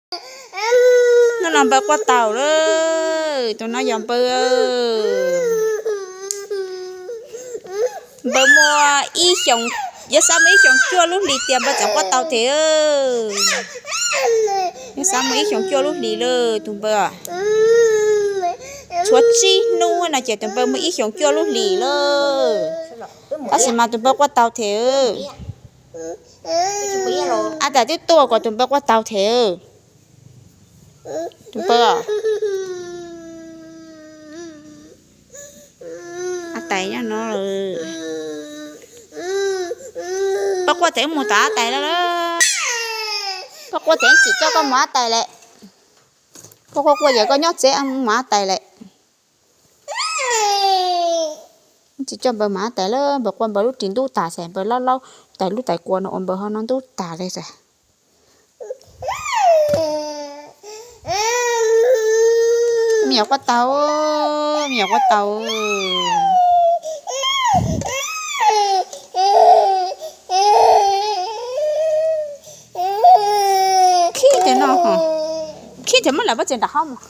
Hnub no npawg quaj taus lawm, tus no yog npawg. Npawg muaj ib xyoos, yog xav muaj ib xyoos cuaj lub hlis tias npawg tseem quaj taus thiab. Yog xav muaj ib xyoos cuaj lub hlis lawm tus npawg. Tshuav tsib hnub no ces tus npawg muaj ib xyoos cuaj lub hlis lawm. Tab sis mas tus npawg quaj taus thiab. Ab tais twb tuaj kom tus npawg quaj taus thiab. Tus npawg, ab tais nyob no. Koj quaj tes mus tom ab tais lawm. Koj quaj tes tsis coj koj mus ab tais lawm. Koj quaj quaj ces koj nyob tsev mus ab tais lawm. Tsis coj npawg mus ab tais lawm, npawg quaj npawg lub ris ntub tas xwb, npawg laub laub tais lub tais kua no ua npawg ho no ntub tas li xwb. Me nyuam quaj taus, me nyuam quaj taus. Khib tias no, khib tias muab lawm pob tsev nram hav mus.